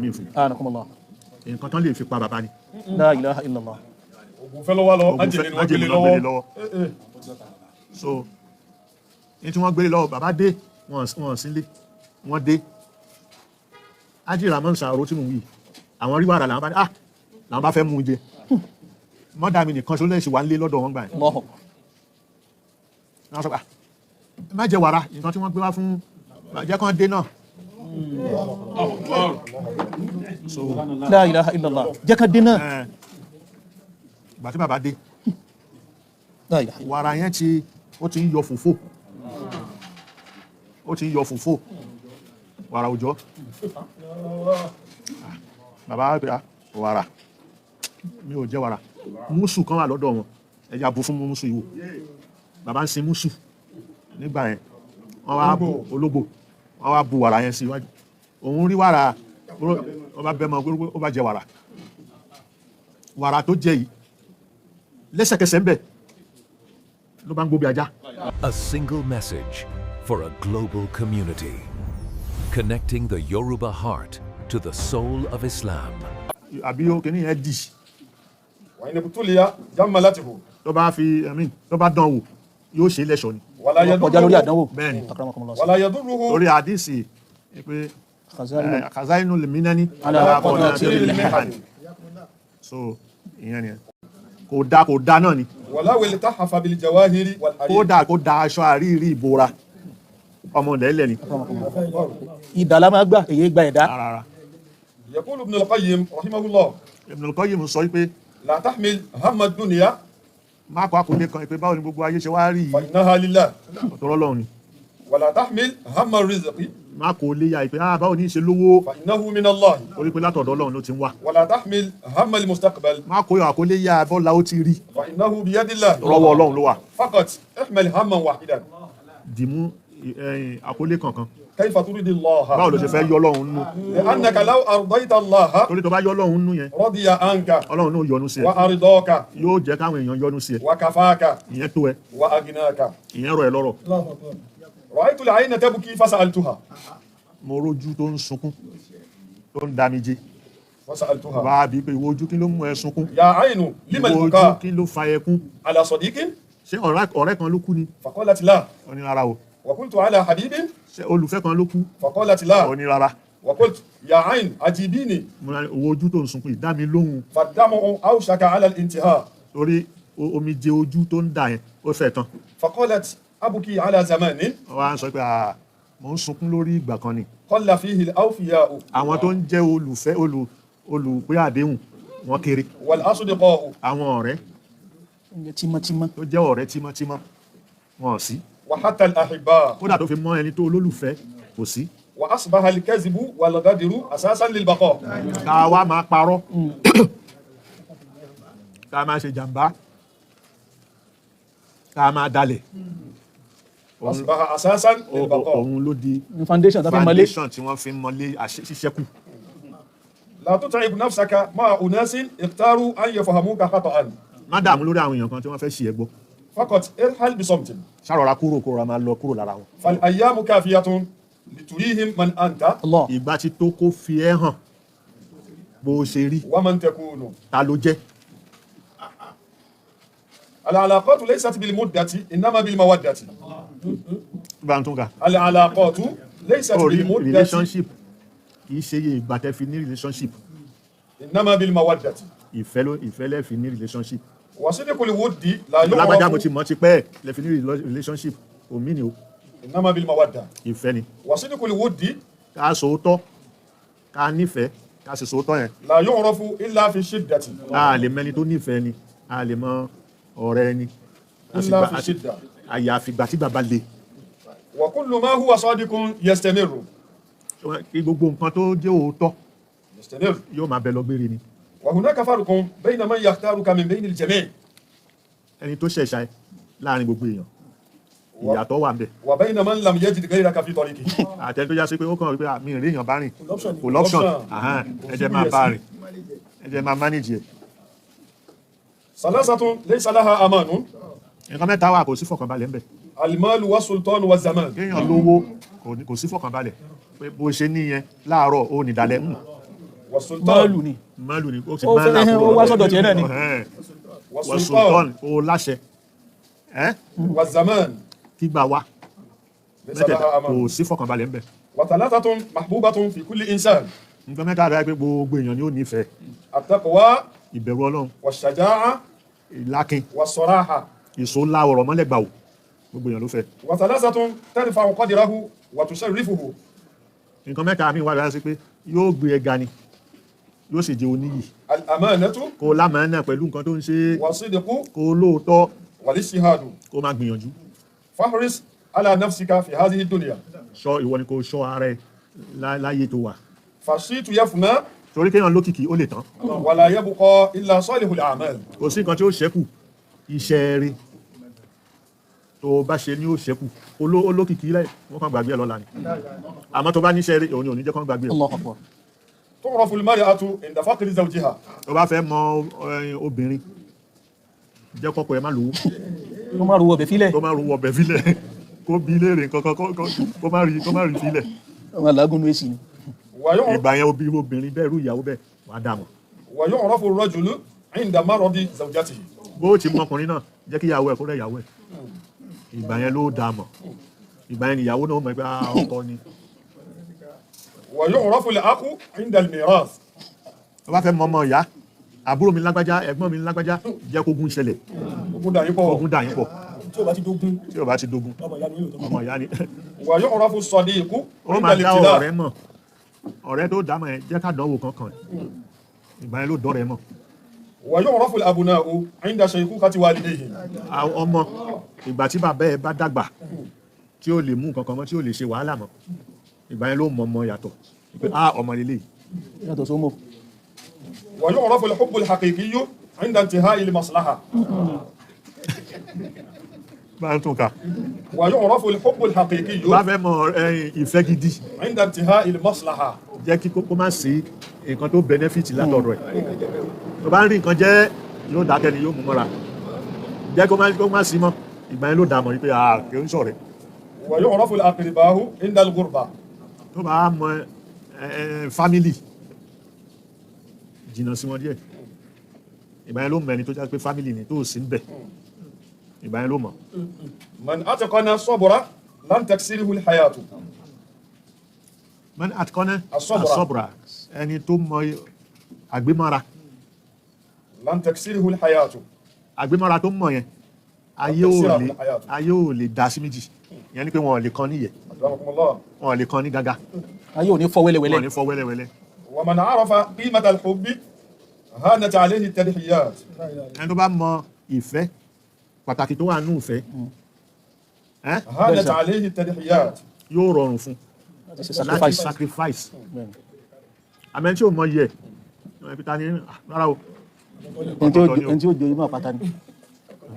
Mí fún Anakumullah. nǹkan tán lè fi pa bàbá ni. La ilaha illallah. Ògùn fẹ́ lọ́wọ́ lọ. Ogun Májèlé ni wọ́n májèlé gbélé ni wọ́n gbélé lọ́wọ́. lọ́wọ́. So ní tí wọ́n gbélé lọ́wọ́, bàbá dé, wọ́n sílé, wọ́n dé. Ájì Ramon Sàrò tí mò ń wí, àwọn rí wàrà, làwọn bá ní, ah, làwọn bá fẹ́ mú un jẹ. Mọ́dà mi nìkan ṣó lẹ́sìn wà ń lé lọ́dọ̀ wọn gbà yẹn. Allahu akbar. Wọ́n sọ pé, ah, ẹ má jẹ wàrà, nǹkan tí wọ́n gbé wá fún jẹ́ kán dé náà. So La ilaha illallah. Jẹ́ ká dé náà. Ìgbà tí bàbá dé, La ilaha illallah. wàrà yẹn ti ó ti ń yọ fòfò, ó ti ń yọ fòfò, wàrà òjọ́. Bàbá wa pé, ah, wàrà mi ò jẹ wàrà. Mùsù kan wà lọ́dọ̀ wọn, ẹja bu fún mùsù ìwò. Bàbá ń sin mùsù nígbà yẹn. Wọ́n wá bu ológbò, wọ́n wá bu wàrà yẹn sí iwájú. Òun rí wàrà, ó bá bẹ́ mọ, ó bá jẹ wàrà. Wàrà tó jẹ yìí, lẹ́sẹ̀kẹsẹ̀ ń bẹ̀ ló bá ń gbó bí ajá. A single message for a global community. Connecting the Yoruba heart to the soul of Islam. Àbí ó kìíní yẹn dì. وإن ابتلي جملته. Tó bá fi, I mean, tó bá dán wò, yóò ṣe é lẹ́ṣọ̀ ni. ولا Kọjá lórí يضره. àdánwò. Bẹ́ẹ̀ni. Akramakumullah. ولا يضره. Lórí àdìsí pé Khaza'inu. خزائن المنن على قناطر المحن. So ìyẹn ni kò da, kò da náà ni. ولو التحف بالجواهر والحرير. Kódà kó da aṣọ àríyí ìbora, ọmọ lẹ́lẹ̀ ni. Ìdá la máa gbà, èyí gba ẹ̀dá. Rárá. يقول ابن القيم رحمه الله: Ibn al-Qayyim sọ pé: لا تحمل هم الدنيا má kọ́ àkọlé kan pé báwo ni gbogbo ayé ṣe wá rí yìí. فإنها لله. Ọ̀tọ̀rọ̀ Ọlọ́run ni. ولا تحمل هم الرزق Má kó léyà pé, ah, báwo ní í ṣe lówó. فإنه من الله. Orí pé látọ̀dọ̀ Ọlọ́run ló ti ń wá. ولا تحمل هم المستقبل Má kó àkọlé yà bọ́lá ó ti rí. فإنه بيد الله. Lọ́wọ́ Ọlọ́run ló wà. فقط احمل هما واحدا. Dìmú ẹ̀yìn àkọlé kankan. كيف ترضي الله. Báwo ló ṣe fẹ́ yọ Ọlọ́run nú? لأنك لو أرضيت الله Torí tó bá yọ Ọlọ́run nú yẹn, رضي عنك. Ọlọ́run náà yọ́nú sí ẹ. وأرضاك. Yóò jẹ́ káwọn èèyàn yọ́nú sí ẹ. وكفاك. Ìyẹn tó ẹ. وأغناك. Ìyẹn rọ̀ ẹ lọ́rọ̀. رأيت العين تبكي فسألتها. Mo rójú tó ń sunkún, tó ń damijé. فسألتها. Bá a bí pé, ìwọ ojú, kí ló mú ẹ sunkún? يا عين، لما Ìwọ ojú, البكاء؟ kí ló fa ẹkún? على صديق؟ Ṣé ọ̀rẹ́ kan ló kú ni? فقالت لا. Ó ní rárá o. وقلت على حبيب؟ Ṣé olùfẹ́ kan ló kú? فقالت Ó لا. ní rárá. وقلت يا عين، أجيبيني. Mo ní, ìwọ ojú tó ń sunkún yìí, dá mi lóhùn. فالدمع أوشك على الانتهاء. Torí omijé ojú tó ń dà yẹn, ó fẹ́ tán. فقالت أبكي على زمان Wọ́n á sọ pé, ah, mo ń sunkún lórí ìgbà kan ni قل فيه الأوفياء àwọn tó ń jẹ́ olùfẹ́, olùpé àdéhùn, wọ́n kéré. والأصدقاء. Àwọn ọ̀rẹ́ Oúnjẹ tímọ́tímọ́. tó jẹ́ ọ̀rẹ́ tímọ́tímọ́, wọn ò sí. وحتى الأحباء. Kódà tó fi mọ́ ẹni tó olólùfẹ́, kò sí. وأصبح الكذب والغدر أساسا للبقاء. Ká wá máa parọ́, ká máa ṣe jàǹbá, ká máa dalẹ̀, أصبح أساسا للبقاء. òun ló di Ní foundation tó fi mọ́lé. Foundation tí wọ́n fi ń mọ́lé ṣíṣẹ́kù. لا تتعب نفسك مع أناس اختاروا أن يفهموك خطأ. Má dààmú lórí àwọn èèyàn kan tí wọ́n fẹ́ ṣì ẹ́ gbọ́. فقط ارحل بصمت. Ṣàrọ̀ra kúrò, kó ra máa lọ kúrò lára wọn. فالأيام كافية لتريهم من أنت. Allah. Ìgbà tí tó kó fi ẹ́ hàn bó o ṣe rí. ومن تكون. Ta ló jẹ́. العلاقات ليست بالمدة إنما بالمودة. Bá ń tún ga. العلاقات ليست Orí بالمدة relationship kì í ṣe iye ìgbà tẹ́ fi ní relationship. إنما بالمودة. Ìfẹ́ ló ìfẹ́ lẹ́ fi ní relationship. وصدق الود لا Lágbájá, mo يعرف ti mọ̀ ti pẹ́ lẹ́ fi ní relationship òmí ni o. إنما بالمودة. Ìfẹ́ ni. وصدق الود Ká sòótọ́, ká nífẹ̀ẹ́, ká sì sòótọ́ yẹn. لا يعرف إلا في الشدة. A lè mẹni tó nífẹ̀ẹ́ ni, a lè mọ ọ̀rẹ́ ẹni إلا في الشدة. àyàfi ìgbà tí bàbá le. وكل ما هو صادق يستمر. Kí gbogbo nǹkan tó jẹ́ òótọ́ يستمر. yóò máa bẹ lọ gbére ni. وهناك فرق بين من يختارك من بين الجميع Ẹni tó ṣẹ̀ṣà ẹ láàrin gbogbo èèyàn, ìyàtọ̀ wà ń bẹ. وبين من لم يجد غيرك في طريقه. Àtẹni tó já sí pé ó kàn rí pé, ah, mi ì rí èèyàn bá rìn, kò l'option. l'option. Ahan, ẹ jẹ́ máa bá rìn, ẹ jẹ́ máa manage ẹ̀. ثلاثة ليس لها أمان. Nǹkan mẹ́ta wà, kò sí fọkànbalẹ̀ ń bẹ. المال والسلطان والزمان. Kéèyàn lówó, kò sí fọkànbalẹ̀ pé bó ṣe níyẹn láàárọ̀ ó nìdálẹ́. والسلطان Máàlù ni. Mọ́lù ni ó ti Ó máa fẹ́- là ó wá sọ́dọ̀ tiẹ̀ náà ni. Wọ̀sùntọ́n ó láṣẹ ẹ́ والزمان kígbà wá ليس mẹ́tẹ̀ẹ̀ta لها kò أمان sí fọkànbalẹ̀ ńbẹ̀. وثلاثة محبوبة في كل إنسان Nǹkan mẹ́ta rẹ̀ pé gbogbo èèyàn ni ó nífẹ̀ẹ́ التقوى ìbẹ̀rù Ọlọ́run, والشجاعة ìlákin, والصراحة ìṣó ńlá ọ̀rọ̀ mọ́lẹ̀gbà ò gbogbo èèyàn ló fẹ́. وثلاثة ترفع قدره وتشرفه Nǹkan mẹ́ta mi wà lára sí pé yóò gbé ẹ ga ni yóò sì jẹ́ oníyì الأمانة kó lámàánà pẹ̀lú nǹkan tó ń ṣe, والصدق kó lóòótọ́, والاجتهاد kó máa gbìyànjú. فاحرص على نفسك في هذه الدنيا Ṣọ́ ìwọ ni kó ṣọ́ ara ẹ láyé tó wà, فالصيت يفنى torí kéèyàn lókìkí ó lè tán. ولا يبقى إلا صالح الأعمال Kò sí nǹkan tí ó ṣẹ́kù, iṣẹ́ rí tó bá ṣe ní ó ṣẹ́kù. Olókìkí lẹ́ wọ́n kàn gbàgbé ẹ lọ́la ni, àmọ́ tó bá níṣẹ́ rí òun ni ò ní jẹ́ kán gbàgbé ẹ. Allahu Akbar. تعرف المرأة عند فقر زوجها Tó bá fẹ́ mọ obìnrin, jẹ́ kọ́kọ́ ẹ má lówó, Kó má ru ọbẹ̀ fílẹ̀. kó má ru ọbẹ̀ fílẹ̀, kó bí léèrè nǹkan kan, kó má rí fílẹ̀. Ọmọ làágùn ní èsì ni. ويعرف, Ìgbà yẹn obìnrin bẹ́ẹ̀, irú ìyàwó bẹ́ẹ̀, wàá dà mọ̀. ويعرف الرجل عند مرض زوجته Bó ti mọ ọkùnrin náà, jẹ́ kí ìyàwó ẹ̀ kó rẹ̀ ìyàwó ẹ̀, ìgbà yẹn ló dà mọ̀. Ìgbà yẹn ìyàwó náà mọ̀ pé ah, ọkọ ni. ويعرف الأخ عند الميراث Tó bá fẹ́ mọ ọmọ ìyá, àbúrò mi lágbájá, ẹ̀gbọ́n mi lágbájá, jẹ́ kógun ṣẹlẹ̀, ogun dà yín pọ̀. ogun dà yín pọ̀. Tí o bá ti dógún, Tí ò bá ti dogun, ọmọ ìyá ni yóò tó. ọmọ ìyá ni. ويعرف الصديق Ó عند máa dá الابتلاء ọ̀rẹ́ mọ̀. Ọ̀rẹ́ tó dá mọ̀ ẹ́, jẹ́ ká dánwò kankan, ìgbà yẹn ló dọ́rẹ́ mọ̀. ويعرف الأبناء عند شيخوخة والديهم Àwọn ọmọ, ìgbà tí bàbá ẹ bá dàgbà tí ó lè mú nǹkan kan mọ́, tí ó lè ṣe wàhálà mọ́, ìgbà yẹn ló mọ ọmọ yàtọ̀ pé ah, ọmọ lélẹ̀. Yàtọ̀ sómò. ويعرف الحب الحقيقي عند انتهاء المصلحة Bá ń tún ka. ويعرف الحب الحقيقي Bá fẹ́ mọ ìfẹ́ gidi, عند انتهاء المصلحة jẹ́ kí kó má sí nǹkan tó benefit látọ̀dọ̀ ẹ̀. Tó bá ń rí nǹkan jẹ́, yóò dákẹ́ ni, yóò mú mọ́ra. Jẹ́ kó má sí mọ́, ìgbà yẹn ló dà mọ̀ wípé ah, kì í ṣọ̀rẹ́. ويعرف الأقرباء عند الغربة Tó bá mọ family, jìnnà sí wọn díẹ̀, ìgbà yẹn ló mọ ẹni tó jẹ́ pé family ni tó sì ń bẹ̀, ìgbà yẹn ló mọ̀. من أتقن الصبر لن تكسره الحياة Man atkọ́nẹ́ Asọ́bùrà. asọ́bùrà, ẹni tó mọ àgbémọ́ra, لن تكسره الحياة àgbémọ́ra tó mọ̀ yẹn, ayé ò lè dá sí méjì. Ìyẹn ni pé wọn ò lè kan níyẹ̀, أكرمكم الله. wọn ò lè kan ní gágá, Ayé ò ní fọ́ wọn ò wẹ́lẹ́wẹ́lẹ́. ní fọ́ wẹ́lẹ́wẹ́lẹ́. ومن عرف قيمة الحب هانت عليه التضحيات Ẹni tó bá mọ ìfẹ́, pàtàkì tó wà nù ìfẹ́ ẹ́, هانت عليه التضحيات yóò rọrùn fún Láti ṣe láti sacrifice. sacrifice. Bẹ́ẹ̀ni. Àmọ́ ẹni tí ò mọ yẹ ẹ fi ta ni rárá o. Ẹni tí ó jẹ inú àpáta ni.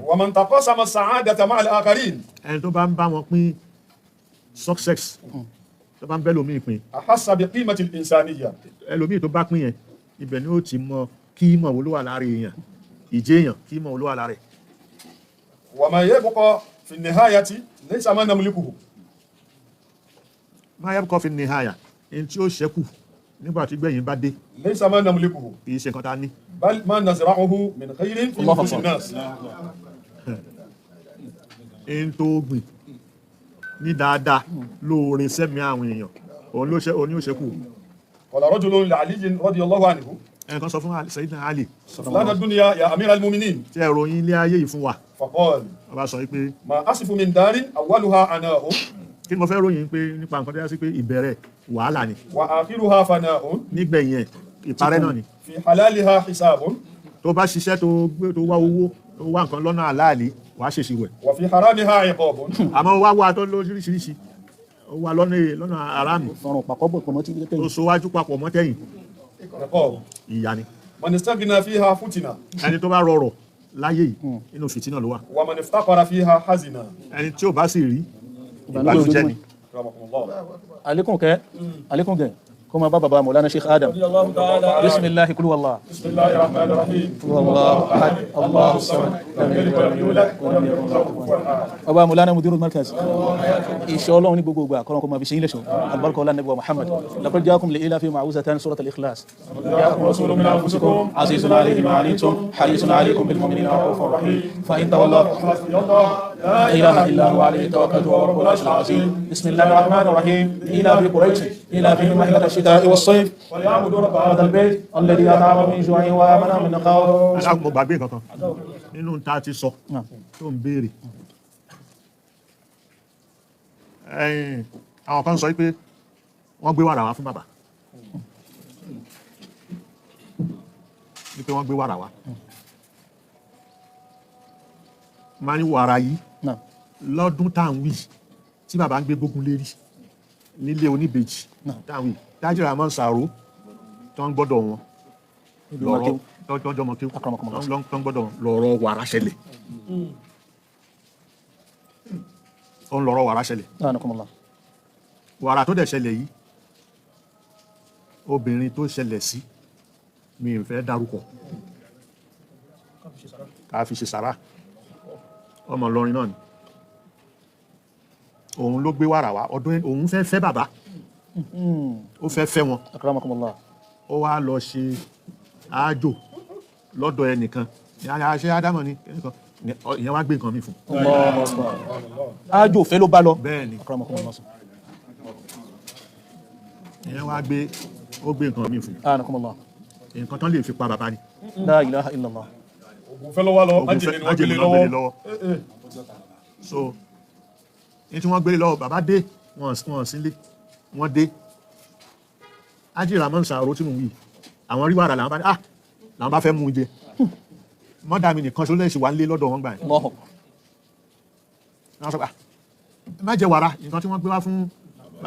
ومن تقاسم السعادة مع الآخرين Ẹni tó bá ń bá wọn pín success, tó bá ń bẹ́ lómi pín, أحس بقيمة الإنسانية. ẹlòmíì tó bá pín yẹn, ibẹ̀ ni ó ti mọ kí mọ̀ wo ló wà lára èèyàn, ìjẹ́ èèyàn, kí mọ̀ wo ló wà lára ẹ̀. وما يبقى في النهاية ليس ما نملكه Máa yẹ kọ́ fi ní àyà ẹni tí ó ṣẹ́kù nígbà tí gbẹ̀yìn bá dé, ليس ما نملكه kì í ṣe nǹkan tá a ní. بل ما نزرعه من خير في الله نفوس أكبر. الناس. Ẹni tó gbìn ní dáadáa lóore sẹ́mi àwọn èèyàn, òun ló ṣe, òun ni ó ṣẹ́kù. قال رجل لعلي رضي الله عنه Ẹnìkan sọ fún Sayyidina Ali, لنا الدنيا يا أمير المؤمنين. tí ẹ ròyìn ilé ayé yìí fún wa. فقال Ọba sọ pé, ما أصف من دار أولها عناء kí ni mo fẹ́ ròyìn pé nípa nǹkan tó yá sí pé ìbẹ̀rẹ̀ wàhálà ni, وآخرها فناء nígbẹ̀yìn ẹ̀ ìparẹ́ náà ni. في حلالها حساب Tó bá ṣiṣẹ́, tó gbé, tó wá owó, tó wá nǹkan lọ́nà àláàlí, wàá ṣèṣirò ẹ̀. وفي حرامها عقاب. Àmọ́ wá wá tó lóríṣiríṣi, ó wá lọ́nà aráàmù, Ọrùn pàkọ́ bọ̀ pọ̀ mọ́ tí tó tẹ̀yìn. so wájú papọ̀ mọ́ tẹ̀yìn, عقاب. ìyà ni. من استغنى فيها فتن Ẹni tó bá rọrọ̀ láyé yìí, inú fìtínà ló wà. ومن افتقر فيها حزن. Ẹni tí ò bá sì rí, Ìbànújẹ́ ìbànújẹ́ ni. رحمكم الله. Àlékún kẹ́, àlékún kẹ́. Kó máa bá bàbá Mọ̀lánà Sheikh Adam. Bismillahi kúlú wàllá. بسم الله الرحمن الرحيم. Kúlú Allahu ahad, Allahu samad, lam yalid walam yulad walam yakun lahu kufuwan ahad. Bàbá Mọ̀lánà Mudirul Markaz. Ìṣọ́ Ọlọ́run ní gbogbo ìgbà kọ́lọ́n kó máa fi ṣe yín lẹ́ṣọ́. Albarka ọlá Nabi wa Muhammad. Laqad ja'akum li ilafi ma'uzatan surat al-Ikhlas. جاءكم رسول من أنفسكم عزيز عليه ما عنتم حريص عليكم بالمؤمنين رؤوف رحيم فإن تولوا حسبي الله لا إله إلا هو عليه توكلت وهو رب العرش العظيم. بسم الله الرحمن الرحيم. إلى في قريش إلى فيهم رحلة الشتاء والصيف وليعبدوا رب هذا البيت الذي أطعمهم من جوع وآمنهم من خوف. Ẹ dákun, mo gbàgbé nǹkan kan nínú tá a ti sọ tó ń béèrè. Ẹ̀yin, àwọn kan sọ pé wọ́n gbé wàrà wá fún bàbá, wípé wọ́n gbé wàrà wá, máa ní wàrà yìí lọ́dún tá à ń wí tí bàbá ń gbé gbógun lérí nílé oníbejì tá à ń wí Tájì Rahman Sàró tó ń gbọ́dọ̀ wọn lọ́rọ̀ tó ń jọmọ kéwú Akramakumullah. tó ń gbọ́dọ̀ wọn lọ́rọ̀ wàrà ṣẹlẹ̀, ó ń lọ́rọ̀ wàrà ṣẹlẹ̀. Anakumullah. Wàrà tó dẹ̀ ṣẹlẹ̀ yìí, obìnrin tó ṣẹlẹ̀ sí mi ò fẹ́ dárúkọ ká fi ṣe sàrà, ọmọ Ìlọrin náà ni. Òun ló gbé wàrà wá ọdún òun fẹ́ fẹ́ bàbá, ó fẹ́ fẹ́ wọn. Akramakumullah. Ó wá lọ ṣe àájò lọ́dọ̀ ẹnìkan ní ṣe ádámọ̀ ni ẹnìkan ìyẹn wá gbé nǹkan mi fún. Allahu akbar. Ájò fẹ́ ló bá lọ. Bẹ́ẹ̀ ni. Akramakumullah. Ìyẹn wá gbé, ó gbé nǹkan mi fún. Anakumullah. Nǹkan tán lè fi pa bàbá ni. La ilaha illallah. Ògùn fẹ́ lọ́wọ́ lọ. Ogun Májèlé fẹ́- ni wọ́n gbélé májèlé ni wọ́n gbélé lọ́wọ́. lọ́wọ́. So ní tí wọ́n gbélé lọ́wọ́, bàbá dé, wọ́n sílé, wọ́n dé. Ájì Rahman Sàró tí mò ń wí, àwọn rí wàrà, làwọn bá ní, ah, làwọn bá fẹ́ mú un jẹ. Mọ́dà mi nìkan ṣoṣo lẹ́sìn wà ń lé lọ́dọ̀ wọn gbà yẹn. Allahu akbar. Wọ́n sọ pé, ah, ẹ má jẹ wàrà, nǹkan tí wọ́n gbé wá fún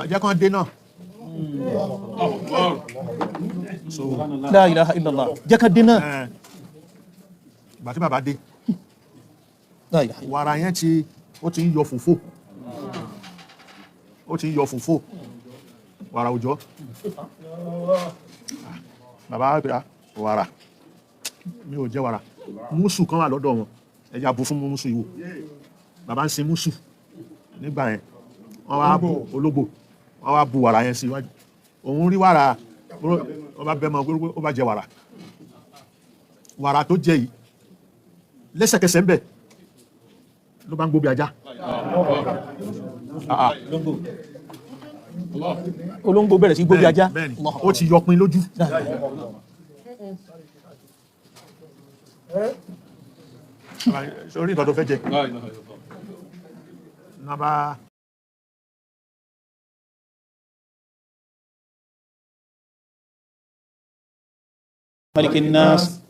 jẹ́ kán dé náà. So La ilaha illallah. Jẹ́ ká dé náà. Ìgbà tí bàbá dé, La ilaha illallah. wàrà yẹn ti, ó ti ń yọ fòfò, ó ti ń yọ fòfò, wàrà òjọ́. Bàbá wa pé, ah, wàrà, mi ò jẹ wàrà. Mùsù kan wà lọ́dọ̀ wọn, ẹja bu fún mùsù ìwò. Bàbá ń sin mùsù nígbà yẹn. Wọ́n wá bu ológbò, wọ́n wá bu wàrà yẹn sí iwájú. Òun rí wàrà, ó bá bẹ́ mọ, ó bá jẹ wàrà. Wàrà tó jẹ yìí, lẹ́sẹ̀kẹsẹ̀ ń bẹ̀ ló bá ń gbó bí ajá. Olóńgbò bẹ̀rẹ̀ sí gbó bí ajá. Bẹ́ẹ̀ni, Allahu ó ti yọpin lójú. Sórí nǹkan tó fẹ́ jẹ náà bá Maliki nas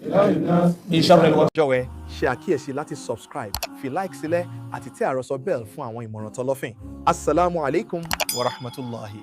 min sharri al Jọ̀wọ́ ẹ ṣe àkíyèsí láti subscribe, fi like sílẹ̀ àti tẹ àròsọ bell fún àwọn ìmọ̀ràn tọlọ́fìn. Asalaamu alaykum wa rahmatulahi.